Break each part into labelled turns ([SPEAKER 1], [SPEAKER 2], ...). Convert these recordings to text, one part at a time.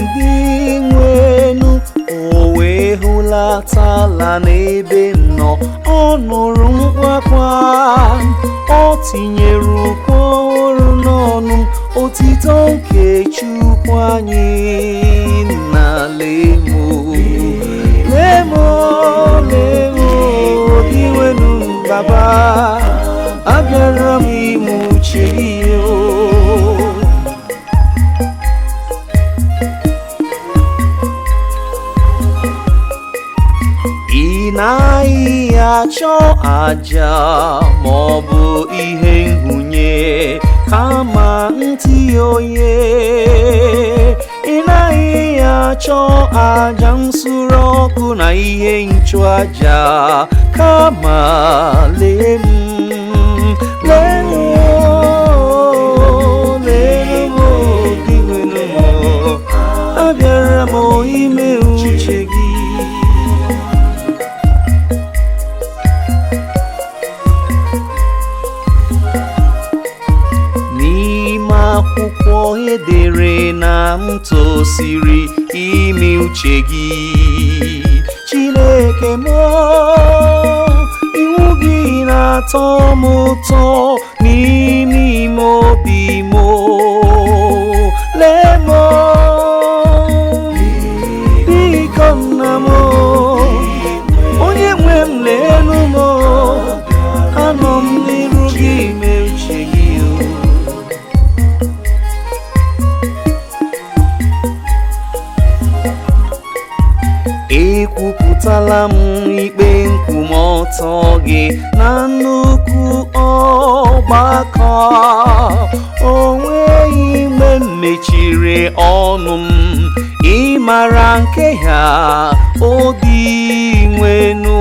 [SPEAKER 1] M Dinwenu, o wee hụlata ala n'ebe m nọ. Ọ nụrụ mkpu akwa, ọ tinyere ukwe ọhụrụ n'ọnụ m, otito nke Chukwu anyị na lemo lemo lemo. Dinwenu baba, abịara m ime uche gị o. Ị naghị achọ aja maọbụ ihe nhụnye, kama ntị onye. Ị naghị achọ aja nsure ọkụ na ihe nchụaja, kama lee m, lee m, lee m, Dinwenu m, abịara m ime uche gị. N'ime akwụkwọ edere na m tosiri ime uche gị, Chineke m, iwu gị na-atọ m ụtọ n'ime ime obi m. Lee m, biko nna m, onye nwe m, leenụ m, anọ m n'iru gị ime uche gị o. Ekwupụtala m ikpe nkwụmọtọ gị na nnukwu ọgbakọ. O nweghị mgbe m mechiri ọnụ m, ịmara nke ha obi nwenu.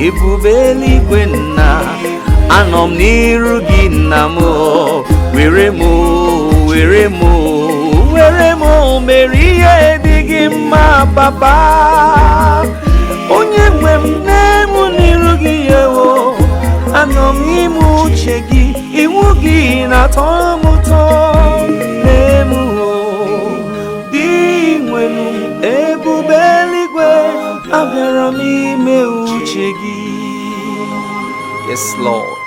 [SPEAKER 1] Ebube eluigwe nna, anọ m n'iru gị nna m, were m, were m, were m mere ihe dị gị mma papa. Onye nwe m, na-emu n'iru gị ewo, anọ m ime uche gị, iwu gị na-atọ m ụtọ. Na-emu dị nwenu ebube eluigwe, abịara m ime uche gị. Yes, Lord.